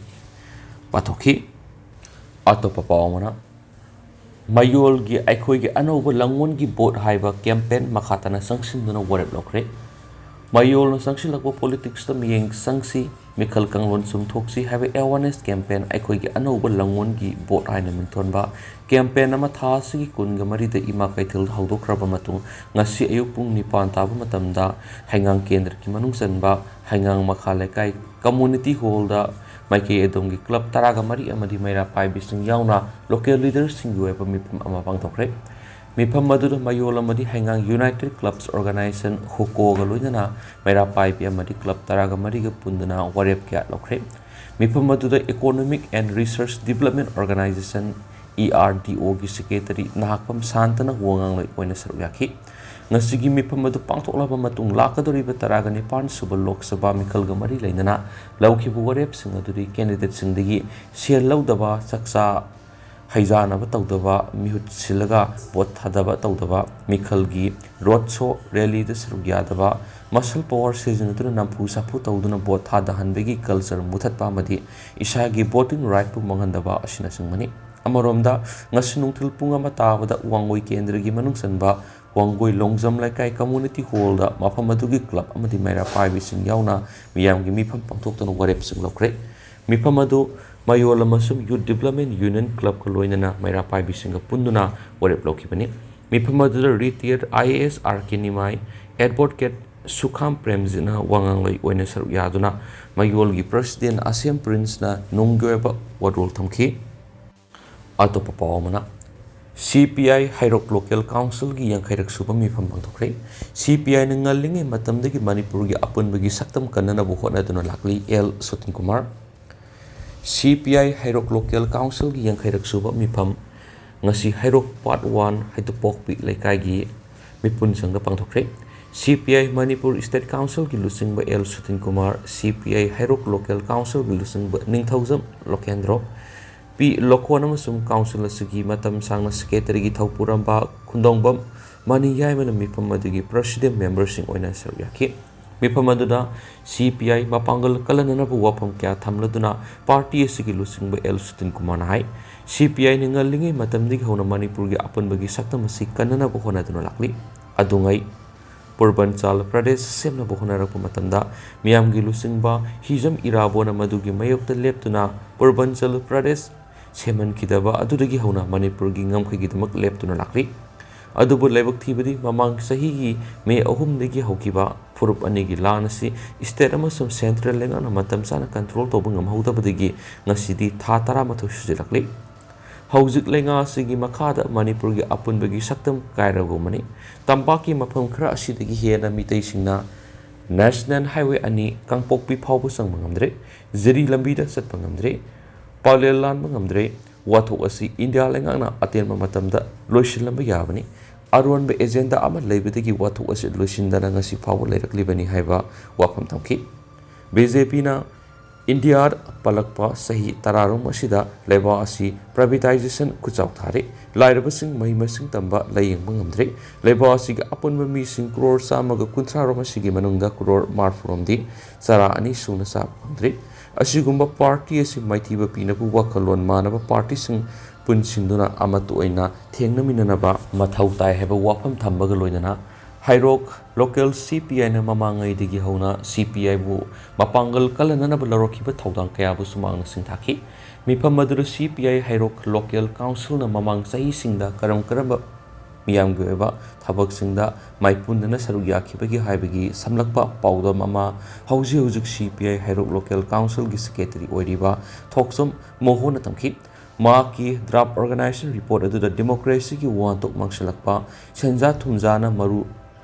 ꯄꯥꯊꯣꯛꯈꯤ꯫ ꯑꯇꯣꯞꯄ ꯄꯥꯎ ꯑꯃꯅ, ꯃꯌꯣꯜꯒꯤ ꯑꯩꯈꯣꯏꯒꯤ ꯑꯅꯧꯕ ꯂꯥꯡꯑꯣꯟꯒꯤ ꯚꯣꯠ ꯍꯥꯏꯕ ꯀꯦꯝꯄꯦꯟ ꯃꯈꯥ ꯇꯥꯅ ꯆꯪꯁꯤꯟꯗꯨꯅ ꯋꯥꯔꯦꯞ ꯂꯧꯈ꯭ꯔꯦ꯫ ꯃꯌꯣꯜꯅ ꯆꯪꯁꯤꯜꯂꯛꯄ ꯄꯣꯂꯤꯇꯤꯛꯁꯇ ꯃꯤꯠꯌꯦꯡ ꯆꯪꯁꯤ, ꯃꯤꯈꯜ ꯀꯥꯡꯂꯣꯟ ꯆꯨꯝꯊꯣꯛꯁꯤ ꯍꯥꯏꯕ ꯑꯦꯋꯥꯔꯅꯦꯁ ꯀꯦꯝꯄꯦꯟ ꯑꯩꯈꯣꯏꯒꯤ ꯑꯅꯧꯕ ꯂꯥꯡꯑꯣꯟꯒꯤ ꯚꯣꯠ ꯍꯥꯏꯅ ꯃꯤꯡꯊꯣꯟꯕ ꯀꯦꯝꯄꯦꯟ ꯑꯃ ꯊꯥ ꯑꯁꯤꯒꯤ ꯀꯨꯟꯒ ꯃꯔꯤꯗ ꯏꯃꯥ ꯀꯩꯊꯦꯜꯗ ꯍꯧꯗꯣꯛꯈ꯭ꯔꯕ ꯃꯇꯨꯡ, ꯉꯁꯤ ꯑꯌꯨꯛ ꯄꯨꯡ ꯅꯤꯄꯥꯟ ꯇꯥꯕ ꯃꯇꯝꯗ ꯍꯩꯉꯥꯡ ꯀꯦꯟꯗ꯭ꯔꯒꯤ ꯃꯅꯨꯡ ꯆꯟꯕ ꯍꯩꯉꯥꯡ ꯃꯈꯥ ꯂꯩꯀꯥꯏ ꯀꯝꯃꯨꯅꯤꯇꯤ ꯍꯣꯜꯗ ꯃꯥꯏꯀꯩ ꯑꯗꯣꯝꯒꯤ ꯀ꯭ꯂꯕ ꯇꯔꯥꯒ ꯃꯔꯤ ꯑꯃꯗꯤ ꯃꯩꯔꯥ ꯄꯥꯏꯕꯤꯁꯤꯡ ꯌꯥꯎꯅ ꯂꯣꯀꯦꯜ ꯂꯤꯗꯔꯁꯤꯡꯒꯤ ꯑꯣꯏꯕ ꯃꯤꯐꯝ ꯑꯃ ꯄꯥꯡꯊꯣꯛꯈ꯭ꯔꯦ꯫ ꯃꯤꯐꯝ ꯑꯗꯨꯗ ꯃꯌꯣꯜ ꯑꯃꯗꯤ ꯍꯩꯉꯥꯡ ꯌꯨꯅꯥꯏꯇꯦꯗ ꯀ꯭ꯂꯕꯁ ꯑꯣꯔꯒꯅꯥꯏꯖꯦꯁꯟ, ꯍꯨꯀꯣꯒ ꯂꯣꯏꯅꯅ ꯃꯩꯔꯥ ꯄꯥꯏꯕꯤ ꯑꯃꯗꯤ ꯀ꯭ꯂꯕ ꯇꯔꯥꯒ ꯃꯔꯤꯒ ꯄꯨꯟꯗꯨꯅ ꯋꯥꯔꯦꯞ ꯀꯌꯥ ꯂꯧꯈ꯭ꯔꯦ꯫ ꯃꯤꯐꯝ ꯑꯗꯨꯗ Economic and Research Development Organization, E R D O, ꯒꯤ ꯁꯦꯀ꯭ꯔꯦꯇꯔꯤ ꯅꯍꯥꯛꯄꯝ ꯁꯥꯟꯇꯅ ꯋꯥ ꯉꯥꯡꯂꯣꯏ ꯑꯣꯏꯅ ꯁꯔꯨꯛ ꯌꯥꯈꯤ꯫ ꯉꯁꯤꯒꯤ ꯃꯤꯐꯝ ꯑꯗꯨ ꯄꯥꯡꯊꯣꯛꯂꯕ ꯃꯇꯨꯡ, ꯂꯥꯛꯀꯗꯧꯔꯤꯕ ꯇꯔꯥꯒ ꯅꯤꯄꯥꯟ ꯁꯨꯕ ꯂꯣꯛ ꯁꯚꯥ ꯃꯤꯈꯜꯒ ꯃꯔꯤ ꯂꯩꯅꯅ ꯂꯧꯈꯤꯕ ꯋꯥꯔꯦꯞꯁꯤꯡ ꯑꯗꯨꯗꯤ ꯀꯦꯟꯗꯤꯗꯦꯠꯁꯤꯡꯗꯒꯤ ꯁꯦꯜ ꯂꯧꯗꯕ, ꯆꯥꯛꯆꯥ ꯍꯩꯖꯥꯅꯕ ꯇꯧꯗꯕ, ꯃꯤꯍꯨꯠ ꯁꯤꯜꯂꯒ ꯚꯣꯠ ꯊꯥꯗꯕ ꯇꯧꯗꯕ, ꯃꯤꯈꯜꯒꯤ ꯔꯣꯗ ꯁꯣ, ꯔꯦꯂꯤꯗ ꯁꯔꯨꯛ ꯌꯥꯗꯕ, ꯃꯁꯜ ꯄꯋꯥꯔ ꯁꯤꯖꯤꯟꯅꯗꯨꯅ ꯅꯝꯐꯨ ꯁꯥꯐꯨ ꯇꯧꯗꯨꯅ ꯚꯣꯠ ꯊꯥꯗꯍꯟꯕꯒꯤ ꯀꯜꯆꯔ ꯃꯨꯊꯠꯄ ꯑꯃꯗꯤ ꯏꯁꯥꯒꯤ ꯚꯣꯇꯤꯡ ꯔꯥꯏꯠꯄꯨ ꯃꯥꯡꯍꯟꯗꯕ ꯑꯁꯤꯅꯆꯤꯡꯕꯅꯤ꯫ ꯑꯃꯔꯣꯝꯗ, ꯉꯁꯤ ꯅꯨꯡꯊꯤꯜ ꯄꯨꯡ ꯑꯃ ꯇꯥꯕꯗ ꯋꯥꯡꯒꯣꯏ ꯀꯦꯟꯗ꯭ꯔꯒꯤ ꯃꯅꯨꯡ ꯆꯟꯕ ꯋꯥꯡꯒꯣꯏ ꯂꯣꯡꯖꯝ ꯂꯩꯀꯥꯏ ꯀꯝꯃꯨꯅꯤꯇꯤ ꯍꯣꯜꯗ ꯃꯐꯝ ꯑꯗꯨꯒꯤ ꯀ꯭ꯂꯕ ꯑꯃꯗꯤ ꯃꯩꯔꯥ ꯄꯥꯏꯕꯤꯁꯤꯡ ꯌꯥꯎꯅ ꯃꯤꯌꯥꯝꯒꯤ ꯃꯤꯐꯝ ꯄꯥꯡꯊꯣꯛꯇꯨꯅ ꯋꯥꯔꯦꯞꯁꯤꯡ ꯂꯧꯈ꯭ꯔꯦ꯫ ꯃꯤꯐꯝ ꯑꯗꯨ ꯃꯌꯣꯜ ꯑꯃꯁꯨꯡ Youth Development Union Clubꯀ ꯂꯣꯏꯅꯅ ꯃꯩꯔꯥ ꯄꯥꯏꯕꯤꯁꯤꯡꯒ ꯄꯨꯟꯗꯨꯅ ꯋꯥꯔꯦꯞ ꯂꯧꯈꯤꯕꯅꯤ꯫ ꯃꯤꯐꯝ ꯑꯗꯨꯗ retired IAS RK ꯅꯤꯃꯥꯏ, Advocate ꯁꯨꯈꯥꯝ ꯄ꯭ꯔꯦꯝꯖꯤꯠꯅ ꯋꯥ ꯉꯥꯡꯂꯣꯏ ꯑꯣꯏꯅ ꯁꯔꯨꯛ ꯌꯥꯗꯨꯅ ꯃꯌꯣꯜꯒꯤ President ꯑꯁꯦꯝ ꯄ꯭ꯔꯤꯟꯁꯅ ꯅꯨꯡꯒꯤ ꯑꯣꯏꯕ ꯋꯥꯔꯣꯜ ꯊꯝꯈꯤ꯫ ꯑꯇꯣꯞꯄ ꯄꯥꯎ ꯑꯃꯅ, CPI ꯍꯩꯔꯣꯛ Local Councilꯒꯤ ꯌꯥꯡꯈꯩꯔꯛ ꯁꯨꯕ ꯃꯤꯐꯝ ꯄꯥꯡꯊꯣꯛꯈ꯭ꯔꯦ꯫ CPIꯅ ꯉꯜꯂꯤꯉꯩ ꯃꯇꯝꯗꯒꯤ ꯃꯅꯤꯄꯨꯔꯒꯤ ꯑꯄꯨꯟꯕꯒꯤ ꯁꯛꯇꯝ ꯀꯟꯅꯅꯕ ꯍꯣꯠꯅꯗꯨꯅ ꯂꯥꯛꯂꯤ, ꯑꯦꯜ ꯁꯨꯇꯤꯟ ꯀꯨꯃꯥꯔ꯫ CPI ꯍꯩꯔꯣꯛ Local Councilꯒꯤ ꯌꯥꯡꯈꯩꯔꯛ ꯁꯨꯕ ꯃꯤꯐꯝ ꯉꯁꯤ ꯍꯩꯔꯣꯛ Part One ꯍꯩꯇꯨꯄꯣꯛꯄꯤ ꯂꯩꯀꯥꯏꯒꯤ ꯃꯤꯄꯨꯟ ꯁꯪꯗ ꯄꯥꯡꯊꯣꯛꯈ꯭ꯔꯦ꯫ CPI ꯃꯅꯤꯄꯨꯔ State Councilꯒꯤ ꯂꯨꯆꯤꯡꯕ ꯑꯦꯜ ꯁꯨꯇꯤꯟ ꯀꯨꯃꯥꯔ, CPI ꯍꯩꯔꯣꯛ Local Councilꯒꯤ ꯂꯨꯆꯤꯡꯕ ꯅꯤꯡꯊꯧꯖꯝ ꯂꯣꯀꯦꯟꯗ꯭ꯔꯣ, ꯄꯤ ꯂꯣꯈꯣꯟ ꯑꯃꯁꯨꯡ Council ꯑꯁꯤꯒꯤ ꯃꯇꯝ ꯁꯥꯡꯅ Secretaryꯒꯤ ꯊꯧꯄꯨꯔꯝꯕ ꯈꯨꯟꯗꯣꯡꯕꯝ ꯃꯅꯤ ꯌꯥꯏꯃꯅ ꯃꯤꯐꯝ ꯑꯗꯨꯒꯤ President memberꯁꯤꯡ ꯑꯣꯏꯅ ꯁꯔꯨꯛ ꯌꯥꯈꯤ꯫ ꯃꯤꯐꯝ ꯑꯗꯨꯗ CPI ꯃꯄꯥꯡꯒꯜ ꯀꯜꯍꯟꯅꯅꯕ ꯋꯥꯐꯝ ꯀꯌꯥ ꯊꯝꯂꯗꯨꯅ party ꯑꯁꯤꯒꯤ ꯂꯨꯆꯤꯡꯕ ꯑꯦꯜ ꯁꯨꯇꯤꯟ ꯀꯨꯃꯥꯔꯅ ꯍꯥꯏ, CPIꯅ ꯉꯜꯂꯤꯉꯩ ꯃꯇꯝꯗꯒꯤ ꯍꯧꯅ ꯃꯅꯤꯄꯨꯔꯒꯤ ꯑꯄꯨꯟꯕꯒꯤ ꯁꯛꯇꯝ ꯑꯁꯤ ꯀꯟꯅꯅꯕ ꯍꯣꯠꯅꯗꯨꯅ ꯂꯥꯛꯂꯤ꯫ ꯑꯗꯨꯉꯩ ꯄꯨꯔꯕꯟꯆꯥꯜ ꯄ꯭ꯔꯗꯦꯁ ꯁꯦꯝꯅꯕ ꯍꯣꯠꯅꯔꯛꯄ ꯃꯇꯝꯗ ꯃꯤꯌꯥꯝꯒꯤ ꯂꯨꯆꯤꯡꯕ ꯍꯤꯖꯝ ꯏꯔꯥꯕꯣꯅ ꯃꯗꯨꯒꯤ ꯃꯥꯌꯣꯛꯇ ꯂꯦꯞꯇꯨꯅ ꯄꯨꯔꯕꯟꯆꯥꯜ ꯄ꯭ꯔꯗꯦꯁ ꯁꯦꯝꯍꯟꯈꯤꯗꯕ ꯑꯗꯨꯗꯒꯤ ꯍꯧꯅ ꯃꯅꯤꯄꯨꯔꯒꯤ ꯉꯝꯈꯩꯒꯤꯗꯃꯛ ꯂꯦꯞꯇꯨꯅ ꯂꯥꯛꯂꯤ꯫ ꯑꯗꯨꯕꯨ ꯂꯥꯏꯕꯛ ꯊꯤꯕꯗꯤ ꯃꯃꯥꯡ ꯆꯍꯤꯒꯤ ꯃꯦ ꯑꯍꯨꯝꯗꯒꯤ ꯍꯧꯈꯤꯕ ꯐꯨꯔꯨꯞ ꯑꯅꯤꯒꯤ ꯂꯥꯟ ꯑꯁꯤ state ꯑꯃꯁꯨꯡ central ꯂꯩꯉꯥꯛꯅ ꯃꯇꯝ ꯆꯥꯅ control ꯇꯧꯕ ꯉꯝꯍꯧꯗꯕꯗꯒꯤ ꯉꯁꯤꯗꯤ ꯊꯥ ꯇꯔꯥꯃꯥꯊꯣꯏ ꯁꯨꯖꯤꯜꯂꯛꯂꯤ꯫ ꯍꯧꯖꯤꯛ ꯂꯩꯉꯥꯛ ꯑꯁꯤꯒꯤ ꯃꯈꯥꯗ ꯃꯅꯤꯄꯨꯔꯒꯤ ꯑꯄꯨꯟꯕꯒꯤ ꯁꯛꯇꯝ ꯀꯥꯏꯔꯒꯨꯝꯕꯅꯤ꯫ ꯇꯝꯄꯥꯛꯀꯤ ꯃꯐꯝ ꯈꯔ ꯑꯁꯤꯗꯒꯤ ꯍꯦꯟꯅ ꯃꯤꯇꯩꯁꯤꯡꯅ National Highway ꯑꯅꯤ ꯀꯥꯡꯄꯣꯛꯄꯤ ꯐꯥꯎꯕ ꯆꯪꯕ ꯉꯝꯗ꯭ꯔꯦ, ꯖꯤꯔꯤ ꯂꯝꯕꯤꯗ ꯆꯠꯄ ꯉꯝꯗ꯭ꯔꯦ, ꯄꯥꯂꯦꯜ ꯂꯥꯟꯕ ꯉꯝꯗ꯭ꯔꯦ꯫ ꯋꯥꯊꯣꯛ ꯑꯁꯤ ꯏꯟꯗꯤꯌꯥ ꯂꯩꯉꯥꯛꯅ ꯑꯇꯦꯟꯕ ꯃꯇꯝꯗ ꯂꯣꯏꯁꯤꯜꯂꯝꯕ ꯌꯥꯕꯅꯤ꯫ ꯑꯔꯣꯟꯕ agenda ꯑꯃ ꯂꯩꯕꯗꯒꯤ ꯋꯥꯊꯣꯛ ꯑꯁꯤ ꯂꯣꯏꯁꯤꯟꯗꯅ ꯉꯁꯤ ꯐꯥꯎꯕ ꯂꯩꯔꯛꯂꯤꯕꯅꯤ ꯍꯥꯏꯕ ꯋꯥꯐꯝ ꯊꯝꯈꯤ꯫ BJPꯅ ꯏꯟꯗꯤꯌꯥ ꯄꯥꯜꯂꯛꯄ ꯆꯍꯤ ꯇꯔꯥꯔꯣꯝ ꯑꯁꯤꯗ ꯂꯩꯕꯥꯛ ꯑꯁꯤ privatization ꯈꯨꯆꯥꯎ ꯊꯥꯔꯦ꯫ ꯂꯥꯏꯔꯕꯁꯤꯡ ꯃꯍꯩ ꯃꯁꯤꯡ ꯇꯝꯕ ꯂꯥꯌꯦꯡꯕ ꯉꯝꯗ꯭ꯔꯦ꯫ ꯂꯩꯕꯥꯛ ꯑꯁꯤꯒꯤ ꯑꯄꯨꯟꯕ ꯃꯤꯁꯤꯡ ꯀ꯭ꯔꯣꯔ ꯆꯥꯝꯃꯒ ꯀꯨꯟꯊ꯭ꯔꯥꯔꯣꯝ ꯑꯁꯤꯒꯤ ꯃꯅꯨꯡꯗ ꯀ꯭ꯔꯣꯔ ꯃꯔꯐꯨꯔꯣꯝꯗꯤ ꯆꯔꯥ ꯑꯅꯤ ꯁꯨꯅ ꯆꯥꯕ ꯐꯪꯗ꯭ꯔꯦ꯫ ꯑꯁꯤꯒꯨꯝꯕ party ꯑꯁꯤ ꯃꯥꯏꯊꯤꯕ ꯄꯤꯅꯕ ꯋꯥꯈꯜꯂꯣꯟ ꯃꯥꯟꯅꯕ partyꯁꯤꯡ ꯄꯨꯟꯁꯤꯟꯗꯨꯅ ꯑꯃꯠꯇ ꯑꯣꯏꯅ ꯊꯦꯡꯅꯃꯤꯟꯅꯅꯕ ꯃꯊꯧ ꯇꯥꯏ ꯍꯥꯏꯕ ꯋꯥꯐꯝ ꯊꯝꯕꯒ ꯂꯣꯏꯅꯅ ꯍꯩꯔꯣꯛ ꯂꯣꯀꯦꯜ ꯁꯤ ꯄꯤ ꯑꯥꯏꯅ ꯃꯃꯥꯡꯉꯩꯗꯒꯤ ꯍꯧꯅ ꯁꯤ ꯄꯤ ꯑꯥꯏꯕꯨ ꯃꯄꯥꯡꯒꯜ ꯀꯜꯍꯟꯅꯅꯕ ꯂꯧꯔꯛꯈꯤꯕ ꯊꯧꯗꯥꯡ ꯀꯌꯥꯕꯨ ꯁꯨꯃꯥꯡꯅ ꯁꯤꯡꯊꯥꯈꯤ꯫ ꯃꯤꯐꯝ ꯑꯗꯨꯗ ꯁꯤ ꯄꯤ ꯑꯥꯏ ꯍꯩꯔꯣꯛ ꯂꯣꯀꯦꯜ ꯀꯥꯎꯟꯁꯤꯜꯅ ꯃꯃꯥꯡ ꯆꯍꯤꯁꯤꯡꯗ ꯀꯔꯝ ꯀꯔꯝꯕ ꯃꯤꯌꯥꯝꯒꯤ ꯑꯣꯏꯕ ꯊꯕꯛꯁꯤꯡꯗ ꯃꯥꯏꯄꯨꯅꯅ ꯁꯔꯨꯛ ꯌꯥꯈꯤꯕꯒꯦ ꯍꯥꯏꯕꯒꯤ ꯁꯝꯂꯛꯄ ꯄꯥꯎꯗꯝ ꯑꯃ ꯍꯧꯖꯤꯛ ꯍꯧꯖꯤꯛ ꯁꯤ ꯄꯤ ꯑꯥꯏ ꯍꯩꯔꯣꯛ ꯂꯣꯀꯦꯜ ꯀꯥꯎꯟꯁꯤꯜꯒꯤ ꯁꯦꯀ꯭ꯔꯦꯇꯔꯤ ꯑꯣꯏꯔꯤꯕ ꯊꯣꯛꯆꯣꯝ ꯃꯣꯍꯣꯟꯅ ꯇꯝꯈꯤ꯫ ꯃꯍꯥꯛꯀꯤ ꯗ꯭ꯔꯥꯐ ꯑꯣꯔꯒꯅꯥꯏꯖꯦꯁꯟ ꯔꯤꯄꯣꯔꯠ ꯑꯗꯨꯗ ꯗꯦꯃꯣꯀ꯭ꯔꯦꯁꯤꯒꯤ ꯋꯥꯍꯟꯊꯣꯛ ꯃꯥꯡꯁꯤꯜꯂꯛꯄ, ꯁꯦꯟꯖꯥ ꯊꯨꯝꯖꯥꯅ ꯃꯔꯨ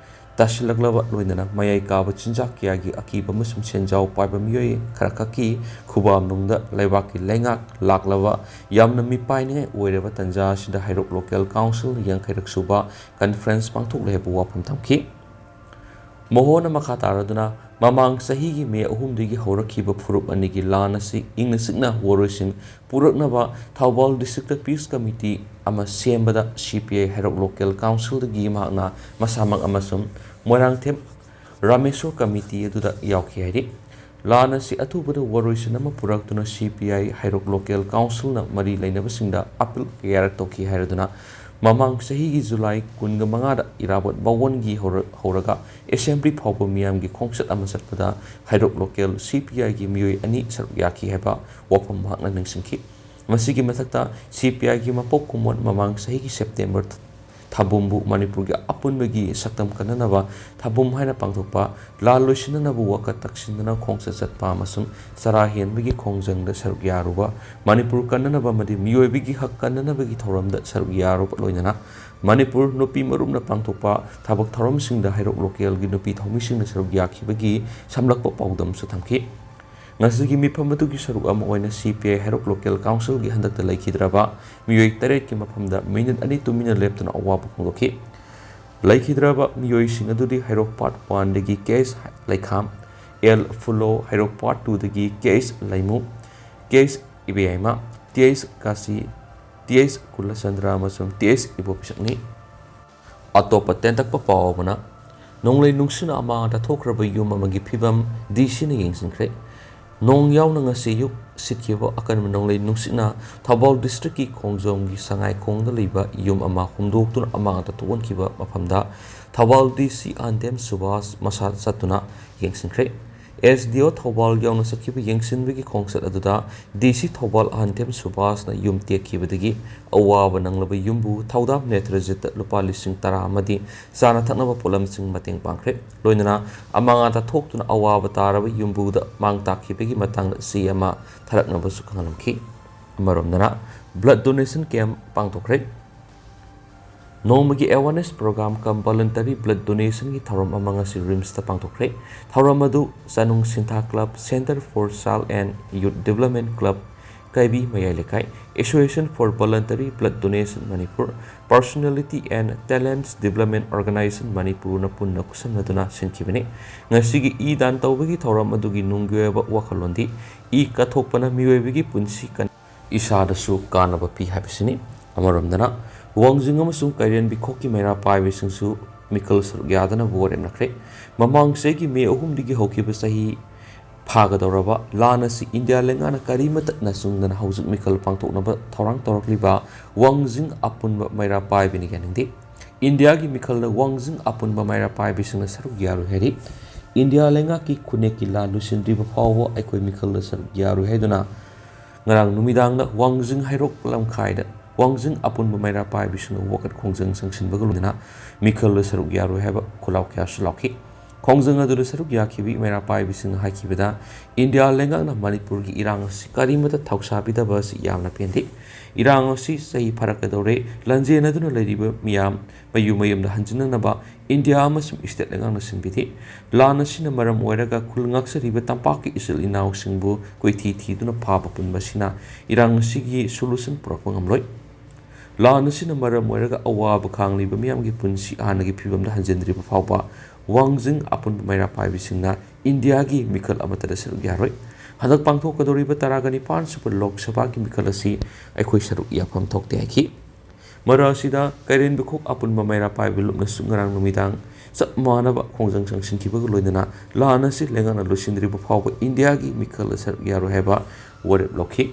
ꯇꯥꯁꯤꯜꯂꯛꯂꯕ, ꯂꯣꯏꯅꯅ ꯃꯌꯥꯏ ꯀꯥꯕ ꯆꯤꯟꯖꯥꯛ ꯀꯌꯥꯒꯤ ꯑꯀꯤꯕ ꯑꯃꯁꯨꯡ ꯁꯦꯟꯖꯥꯎ ꯄꯥꯏꯕ ꯃꯤꯑꯣꯏ ꯈꯔꯈꯛꯀꯤ ꯈꯨꯕꯥꯝꯅꯨꯡꯗ ꯂꯩꯕꯥꯛꯀꯤ ꯂꯩꯉꯥꯛ ꯂꯥꯛꯂꯕ ꯌꯥꯝꯅ ꯃꯤꯄꯥꯏꯅꯤꯡꯉꯥꯏ ꯑꯣꯏꯔꯕ ꯇꯥꯟꯖꯥ ꯑꯁꯤꯗ ꯍꯩꯔꯣꯛ ꯂꯣꯀꯦꯜ ꯀꯥꯎꯟꯁꯤꯜ ꯌꯥꯡꯈꯩꯔꯛ ꯁꯨꯕ ꯀꯟꯐꯔꯦꯟꯁ ꯄꯥꯡꯊꯣꯛꯂꯦ ꯍꯥꯏꯕ ꯋꯥꯐꯝ ꯊꯝꯈꯤ꯫ ꯃꯣꯍꯣꯟꯅ ꯃꯈꯥ ꯇꯥꯔꯗꯨꯅ, ꯃꯃꯥꯡ ꯆꯍꯤꯒꯤ ꯃꯦ ꯑꯍꯨꯝꯗꯒꯤ ꯍꯧꯔꯛꯈꯤꯕ ꯐꯨꯔꯨꯞ ꯑꯅꯤꯒꯤ ꯂꯥꯟ ꯑꯁꯤ ꯏꯪꯅ ꯆꯤꯛꯅ ꯋꯥꯔꯣꯏꯁꯤꯟ ꯄꯨꯔꯛꯅꯕ ꯊꯧꯕꯥꯜ ꯗꯤꯁꯇ꯭ꯔꯤꯛꯇ ꯄꯤꯁ ꯀꯃꯤꯇꯤ ꯑꯃ ꯁꯦꯝꯕꯗ ꯁꯤ ꯄꯤ ꯑꯥꯏ ꯍꯩꯔꯣꯛ ꯂꯣꯀꯦꯜ ꯀꯥꯎꯟꯁꯤꯜꯗꯒꯤ ꯃꯍꯥꯛꯅ ꯃꯁꯥꯃꯛ ꯑꯃꯁꯨꯡ ꯃꯣꯏꯔꯥꯡꯊꯦꯝ ꯔꯥꯃꯦꯁꯣꯔ ꯀꯃꯤꯇꯤ ꯑꯗꯨꯗ ꯌꯥꯎꯈꯤ ꯍꯥꯏꯔꯤ꯫ ꯂꯥꯟ ꯑꯁꯤ ꯑꯊꯨꯕꯗ ꯋꯥꯔꯣꯏꯁꯤꯟ ꯑꯃ ꯄꯨꯔꯛꯇꯨꯅ ꯁꯤ ꯄꯤ ꯑꯥꯏ ꯍꯩꯔꯣꯛ ꯂꯣꯀꯦꯜ ꯀꯥꯎꯟꯁꯤꯜꯅ ꯃꯔꯤ ꯂꯩꯅꯕꯁꯤꯡꯗ ꯑꯄꯤꯜ ꯀꯌꯥꯔꯛ ꯇꯧꯈꯤ ꯍꯥꯏꯔꯗꯨꯅ, ꯃꯃꯥꯡ ꯆꯍꯤꯒꯤ ꯖꯨꯂꯥꯏ ꯀꯨꯟꯒ ꯃꯉꯥꯗ ꯏꯔꯥꯕꯣꯠ ꯚꯋꯟꯒꯤ ꯍꯧꯔ-, ꯍꯧꯔꯒ ꯑꯦꯁꯦꯝꯕ꯭ꯂꯤ ꯐꯥꯎꯕ ꯃꯤꯌꯥꯝꯒꯤ ꯈꯣꯡꯆꯠ ꯑꯃ ꯆꯠꯄꯗ ꯍꯩꯔꯣꯛ ꯂꯣꯀꯦꯜ ꯁꯤ ꯄꯤ ꯑꯥꯏꯒꯤ ꯃꯤꯑꯣꯏ ꯑꯅꯤ ꯁꯔꯨꯛ ꯌꯥꯈꯤ ꯍꯥꯏꯕ ꯋꯥꯐꯝ ꯃꯍꯥꯛꯅ ꯅꯤꯡꯁꯤꯡꯈꯤ꯫ ꯃꯁꯤꯒꯤ ꯃꯊꯛꯇ ꯁꯤ ꯄꯤ ꯑꯥꯏꯒꯤ ꯃꯄꯣꯛ ꯀꯨꯝꯑꯣꯟ ꯃꯃꯥꯡ ꯆꯍꯤꯒꯤ ꯁꯦꯞꯇꯦꯝꯕꯔ ꯊꯥꯕꯨꯝꯕꯨ ꯃꯅꯤꯄꯨꯔꯒꯤ ꯑꯄꯨꯟꯕꯒꯤ ꯁꯛꯇꯝ ꯀꯟꯅꯅꯕ ꯊꯥꯕꯨꯝ ꯍꯥꯏꯅ ꯄꯥꯡꯊꯣꯛꯄ, ꯂꯥꯟ ꯂꯣꯏꯁꯤꯟꯅꯅꯕ ꯋꯥꯀꯠ ꯇꯛꯁꯤꯟꯗꯨꯅ ꯈꯣꯡꯆꯠ ꯆꯠꯄ ꯑꯃꯁꯨꯡ ꯆꯔꯥ ꯍꯦꯟꯕꯒꯤ ꯈꯣꯡꯖꯪꯗ ꯁꯔꯨꯛ ꯌꯥꯔꯨꯕ, ꯃꯅꯤꯄꯨꯔ ꯀꯟꯅꯅꯕ ꯑꯃꯗꯤ ꯃꯤꯑꯣꯏꯕꯒꯤ ꯍꯛ ꯀꯟꯅꯅꯕꯒꯤ ꯊꯧꯔꯝꯗ ꯁꯔꯨꯛ ꯌꯥꯔꯨꯕ, ꯂꯣꯏꯅꯅ ꯃꯅꯤꯄꯨꯔ ꯅꯨꯄꯤ ꯃꯔꯨꯞꯅ ꯄꯥꯡꯊꯣꯛꯄ ꯊꯕꯛ ꯊꯧꯔꯝꯁꯤꯡꯗ ꯍꯩꯔꯣꯛ ꯂꯣꯀꯦꯜꯒꯤ ꯅꯨꯄꯤ ꯊꯧꯃꯤꯁꯤꯡꯅ ꯁꯔꯨꯛ ꯌꯥꯈꯤꯕꯒꯤ ꯁꯝꯂꯛꯄ ꯄꯥꯎꯗꯝꯁꯨ ꯊꯝꯈꯤ꯫ ꯉꯁꯤꯒꯤ ꯃꯤꯐꯝ ꯑꯗꯨꯒꯤ ꯁꯔꯨꯛ ꯑꯃ ꯑꯣꯏꯅ ꯁꯤ ꯄꯤ ꯑꯥꯏ ꯍꯩꯔꯣꯛ ꯂꯣꯀꯦꯜ ꯀꯥꯎꯟꯁꯤꯜꯒꯤ ꯍꯟꯗꯛꯇ ꯂꯩꯈꯤꯗ꯭ꯔꯕ ꯃꯤꯑꯣꯏ ꯇꯔꯦꯠꯀꯤ ꯃꯐꯝꯗ ꯃꯤꯅꯤꯠ ꯑꯅꯤ ꯇꯨꯃꯤꯟꯅ ꯂꯦꯞꯇꯨꯅ ꯑꯋꯥꯕ ꯐꯣꯡꯗꯣꯛꯈꯤ꯫ ꯂꯩꯈꯤꯗ꯭ꯔꯕ ꯃꯤꯑꯣꯏꯁꯤꯡ ꯑꯗꯨꯗꯤ ꯍꯩꯔꯣꯛ ꯄꯥꯔꯠ ꯋꯥꯟꯗꯒꯤ ꯀꯦ ꯑꯦꯁ ꯂꯩꯈꯥꯝ, ꯑꯦꯜ ꯐꯨꯂꯣ, ꯍꯩꯔꯣꯛ ꯄꯥꯔꯠ ꯇꯨꯗꯒꯤ ꯀꯦ ꯑꯦꯁ ꯂꯩꯃꯨ, ꯀꯦ ꯑꯦꯁ ꯏꯕꯦꯌꯥꯏꯃ, ꯇꯤ ꯑꯦꯁ ꯀꯥꯁꯤ, ꯇꯤ ꯑꯦꯁ ꯀꯨꯂꯆꯟꯗ꯭ꯔ ꯑꯃꯁꯨꯡ ꯇꯤ ꯑꯦꯁ ꯏꯕꯣꯕꯤꯁꯛꯅꯤ꯫ ꯑꯇꯣꯞꯄ ꯇꯦꯟꯇꯛꯄ ꯄꯥꯎ ꯑꯃꯅ, ꯅꯣꯡꯂꯩ ꯅꯨꯡꯁꯤꯠꯅ ꯑꯃꯥꯡ ꯑꯇꯥ ꯊꯣꯛꯈ꯭ꯔꯕ ꯌꯨꯝ ꯑꯃꯒꯤ ꯐꯤꯕꯝ ꯗꯤ ꯁꯤꯅ ꯌꯦꯡꯁꯤꯟꯈ꯭ꯔꯦ꯫ ꯅꯣꯡ ꯌꯥꯎꯅ ꯉꯁꯤ ꯑꯌꯨꯛ ꯁꯤꯠꯈꯤꯕ ꯑꯀꯟꯕ ꯅꯣꯡꯂꯩ ꯅꯨꯡꯁꯤꯠꯅ ꯊꯧꯕꯥꯜ ꯗꯤꯁꯇ꯭ꯔꯤꯛꯀꯤ ꯈꯣꯡꯖꯣꯝꯒꯤ ꯁꯉꯥꯏꯈꯣꯡꯗ ꯂꯩꯕ ꯌꯨꯝ ꯑꯃ ꯍꯨꯝꯗꯣꯛꯇꯨꯅ ꯑꯃꯥꯡ ꯑꯇꯥ ꯊꯣꯛꯍꯟꯈꯤꯕ ꯃꯐꯝꯗ ꯊꯧꯕꯥꯜ ꯗꯤ ꯁꯤ ꯑꯍꯟꯊꯦꯝ ꯁꯨꯕꯥꯁ ꯃꯁꯥ ꯆꯠꯇꯨꯅ ꯌꯦꯡꯁꯤꯟꯈ꯭ꯔꯦ꯫ ꯑꯦꯁ ꯗꯤ ꯑꯣ ꯊꯧꯕꯥꯜ ꯌꯧꯅ ꯆꯠꯈꯤꯕ ꯌꯦꯡꯁꯤꯟꯕꯒꯤ ꯈꯣꯡꯆꯠ ꯑꯗꯨꯗ ꯗꯤ ꯁꯤ ꯊꯧꯕꯥꯜ ꯑꯍꯟꯊꯦꯝ ꯁꯨꯕꯥꯁꯅ ꯌꯨꯝ ꯇꯦꯛꯈꯤꯕꯗꯒꯤ ꯑꯋꯥꯕ ꯅꯪꯂꯕ ꯌꯨꯝꯕꯨ ꯊꯧꯗꯥꯝ ꯅꯦꯇ꯭ꯔꯖꯤꯠꯇ ꯂꯨꯄꯥ ꯂꯤꯁꯤꯡ ꯇꯔꯥ ꯑꯃꯗꯤ ꯆꯥꯅ ꯊꯛꯅꯕ ꯄꯣꯠꯂꯝꯁꯤꯡ ꯃꯇꯦꯡ ꯄꯥꯡꯈ꯭ꯔꯦ꯫ ꯂꯣꯏꯅꯅ ꯑꯃꯥꯡ ꯑꯇꯥ ꯊꯣꯛꯇꯨꯅ ꯑꯋꯥꯕ ꯇꯥꯔꯕ ꯌꯨꯝꯕꯨꯗ ꯃꯥꯡ ꯇꯥꯛꯈꯤꯕꯒꯤ ꯃꯇꯥꯡꯗ ꯆꯦ ꯑꯃ ꯊꯥꯔꯛꯅꯕꯁꯨ ꯈꯪꯍꯜꯂꯝꯈꯤ꯫ ꯑꯃꯔꯣꯝꯗꯅ blood donation camp ꯄꯥꯡꯊꯣꯛꯈ꯭ꯔꯦ꯫ ꯅꯣꯡꯃꯒꯤ awareness program cum voluntary blood donationꯒꯤ ꯊꯧꯔꯝ ꯑꯃ ꯉꯁꯤ ꯔꯤꯝꯁꯇ ꯄꯥꯡꯊꯣꯛꯈ꯭ꯔꯦ꯫ ꯊꯧꯔꯝ ꯑꯗꯨ ꯆꯅꯨꯡ ꯁꯤꯟꯊꯥ club, Centre for Child and Youth Development club, ꯀꯩꯕꯤ ꯃꯌꯥꯏ ꯂꯩꯀꯥꯏ, Association for Voluntary Blood Donation Manipur, Personality and Talents Development Organization ꯃꯅꯤꯄꯨꯔꯅ ꯄꯨꯟꯅ ꯈꯨꯠꯁꯝꯅꯗꯨꯅ ꯁꯤꯟꯈꯤꯕꯅꯤ꯫ ꯉꯁꯤꯒꯤ ꯏ ꯗꯥꯟ ꯇꯧꯕꯒꯤ ꯊꯧꯔꯝ ꯑꯗꯨꯒꯤ ꯅꯨꯡꯒꯤ ꯑꯣꯏꯕ ꯋꯥꯈꯜꯂꯣꯟꯗꯤ ꯏ ꯀꯠꯊꯣꯛꯄꯅ ꯃꯤꯑꯣꯏꯕꯒꯤ ꯄꯨꯟꯁꯤ ꯀꯟ-, ꯏꯁꯥꯗꯁꯨ ꯀꯥꯟꯅꯕ ꯄꯤ ꯍꯥꯏꯕꯁꯤꯅꯤ꯫ ꯑꯃꯔꯣꯝꯗꯅ ꯋꯥꯡꯖꯤꯡ ꯑꯃꯁꯨꯡ ꯀꯩꯔꯦꯟ ꯕꯤꯈꯣꯛꯀꯤ ꯃꯩꯔꯥ ꯄꯥꯏꯕꯤꯁꯤꯡꯁꯨ ꯃꯤꯈꯜ ꯁꯔꯨꯛ ꯌꯥꯗꯅꯕ ꯋꯥꯔꯦꯞꯅꯈ꯭ꯔꯦ꯫ ꯃꯃꯥꯡ ꯆꯍꯤꯒꯤ ꯃꯦ ꯑꯍꯨꯝꯗꯒꯤ ꯍꯧꯈꯤꯕ ꯆꯍꯤ ꯐꯥꯒꯗꯧꯔꯕ ꯂꯥꯟ ꯑꯁꯤ ꯏꯟꯗꯤꯌꯥ ꯂꯩꯉꯥꯛꯅ ꯀꯔꯤꯃꯠꯇ ꯅꯆꯨꯡꯗꯅ ꯍꯧꯖꯤꯛ ꯃꯤꯈꯜ ꯄꯥꯡꯊꯣꯛꯅꯕ ꯊꯧꯔꯥꯡ ꯇꯧꯔꯛꯂꯤꯕ ꯋꯥꯡꯖꯤꯡ ꯑꯄꯨꯟꯕ ꯃꯩꯔꯥ ꯄꯥꯏꯕꯤꯅ ꯌꯥꯅꯤꯡꯗꯦ꯫ ꯏꯟꯗꯤꯌꯥꯒꯤ ꯃꯤꯈꯜꯗ ꯋꯥꯡꯖꯤꯡ ꯑꯄꯨꯟꯕ ꯃꯩꯔꯥ ꯄꯥꯏꯕꯤꯁꯤꯡꯅ ꯁꯔꯨꯛ ꯌꯥꯔꯣꯏ ꯍꯥꯏꯔꯤ꯫ ꯏꯟꯗꯤꯌꯥ ꯂꯩꯉꯥꯛꯀꯤ ꯈꯨꯟꯅꯦꯛꯀꯤ ꯂꯥꯟ ꯂꯣꯏꯁꯤꯟꯗ꯭ꯔꯤꯕ ꯐꯥꯎꯕ ꯑꯩꯈꯣꯏ ꯃꯤꯈꯜꯗ ꯁꯔꯨꯛ ꯌꯥꯔꯣꯏ ꯍꯥꯏꯗꯨꯅ ꯉꯔꯥꯡ ꯅꯨꯃꯤꯗꯥꯡꯗ ꯋꯥꯡꯖꯤꯡ ꯍꯩꯔꯣꯛ ꯂꯝꯈꯥꯏꯗ ꯋꯥꯡꯖꯤꯡ ꯑꯄꯨꯟꯕ ꯃꯩꯔꯥ ꯄꯥꯏꯕꯤꯁꯤꯡꯅ ꯋꯥꯀꯠ ꯈꯣꯡꯖꯪ ꯆꯪꯁꯤꯟꯕꯒ ꯂꯣꯏꯅꯅ ꯃꯤꯈꯜꯗ ꯁꯔꯨꯛ ꯌꯥꯔꯣꯏ ꯍꯥꯏꯕ ꯈꯣꯜꯂꯥꯎ ꯀꯌꯥꯁꯨ ꯂꯥꯎꯈꯤ꯫ ꯈꯣꯡꯖꯪ ꯑꯗꯨꯗ ꯁꯔꯨꯛ ꯌꯥꯈꯤꯕꯤ ꯃꯩꯔꯥ ꯄꯥꯏꯕꯤꯁꯤꯡꯅ ꯍꯥꯏꯈꯤꯕꯗ ꯏꯟꯗꯤꯌꯥ ꯂꯩꯉꯥꯛꯅ ꯃꯅꯤꯄꯨꯔꯒꯤ ꯏꯔꯥꯡ ꯑꯁꯤ ꯀꯔꯤꯃꯠꯇ ꯊꯧꯁꯥꯕꯤꯗꯕ ꯑꯁꯤ ꯌꯥꯝꯅ ꯄꯦꯟꯗꯦ꯫ ꯏꯔꯥꯡ ꯑꯁꯤ ꯆꯍꯤ ꯐꯥꯔꯛꯀꯗꯧꯔꯦ꯫ ꯂꯥꯟꯖꯦꯟꯅꯗꯨꯅ ꯂꯩꯔꯤꯕ ꯃꯤꯌꯥꯝ ꯃꯌꯨꯝ ꯃꯌꯨꯝꯗ ꯍꯟꯖꯤꯟꯅꯅꯕ ꯏꯟꯗꯤꯌꯥ ꯑꯃꯁꯨꯡ ꯁ꯭ꯇꯦꯠ ꯂꯩꯉꯥꯛꯅ ꯁꯤꯟꯕꯤꯔꯤ꯫ ꯂꯥꯟ ꯑꯁꯤꯅ ꯃꯔꯝ ꯑꯣꯏꯔꯒ ꯈꯨꯜ ꯉꯥꯛꯆꯔꯤꯕ ꯇꯝꯄꯥꯛꯀꯤ ꯏꯆꯤꯜ ꯏꯅꯥꯎꯁꯤꯡꯕꯨ ꯀꯣꯏꯊꯤ ꯊꯤꯗꯨꯅ ꯐꯥꯕ ꯄꯨꯟꯕ ꯑꯁꯤꯅ ꯏꯔꯥꯡ ꯑꯁꯤꯒꯤ solution ꯄꯨꯔꯛꯄ ꯉꯝꯂꯣꯏ꯫ ꯂꯥꯟ ꯑꯁꯤꯅ ꯃꯔꯝ ꯑꯣꯏꯔꯒ ꯑꯋꯥꯕ ꯈꯥꯡꯂꯤꯕ ꯃꯤꯌꯥꯝꯒꯤ ꯄꯨꯟꯁꯤ ꯍꯥꯟꯅꯒꯤ ꯐꯤꯕꯝꯗ ꯍꯟꯖꯤꯟꯗ꯭ꯔꯤꯕ ꯐꯥꯎꯕ ꯋꯥꯡꯖꯤꯡ ꯑꯄꯨꯟꯕ ꯃꯩꯔꯥ ꯄꯥꯏꯕꯤꯁꯤꯡꯅ ꯏꯟꯗꯤꯌꯥꯒꯤ ꯃꯤꯈꯜ ꯑꯃꯠꯇꯗ ꯁꯔꯨꯛ ꯌꯥꯔꯣꯏ꯫ ꯍꯟꯗꯛ ꯄꯥꯡꯊꯣꯛꯀꯗꯧꯔꯤꯕ ꯇꯔꯥꯒ ꯅꯤꯄꯥꯟ ꯁꯨꯕ ꯂꯣꯛ ꯁꯚꯥꯒꯤ ꯃꯤꯈꯜ ꯑꯁꯤ ꯑꯩꯈꯣꯏ ꯁꯔꯨꯛ ꯌꯥꯐꯝ ꯊꯣꯛꯇꯦ ꯍꯥꯏꯈꯤ꯫ ꯃꯔꯛ ꯑꯁꯤꯗ ꯀꯩꯔꯦꯟ ꯕꯤꯈꯣꯛ ꯑꯄꯨꯟꯕ ꯃꯩꯔꯥ ꯄꯥꯏꯕꯤ ꯂꯨꯞꯅꯁꯨ ꯉꯔꯥꯡ ꯅꯨꯃꯤꯗꯥꯡ ꯆꯞ ꯃꯥꯟꯅꯕ ꯈꯣꯡꯖꯪ ꯆꯪꯁꯤꯟꯈꯤꯕꯒ ꯂꯣꯏꯅꯅ ꯂꯥꯟ ꯑꯁꯤ ꯂꯩꯉꯥꯛꯅ ꯂꯣꯏꯁꯤꯟꯗ꯭ꯔꯤꯕ ꯐꯥꯎꯕ ꯏꯟꯗꯤꯌꯥꯒꯤ ꯃꯤꯈꯜꯗ ꯁꯔꯨꯛ ꯌꯥꯔꯣꯏ ꯍꯥꯏꯕ ꯋꯥꯔꯦꯞ ꯂꯧꯈꯤ꯫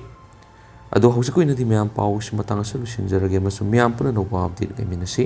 ꯑꯗꯣ ꯍꯧꯖꯤꯛꯀꯤ ꯑꯣꯏꯅꯗꯤ ꯃꯌꯥꯝ ꯄꯥꯎꯁꯤ ꯃꯇꯥꯡ ꯑꯁꯤꯗ ꯂꯣꯏꯁꯤꯟꯖꯔꯒꯦ ꯑꯃꯁꯨꯡ ꯃꯌꯥꯝ ꯄꯨꯟꯅ ꯑꯅꯧꯕ update ꯂꯩꯃꯤꯟꯅꯁꯤ꯫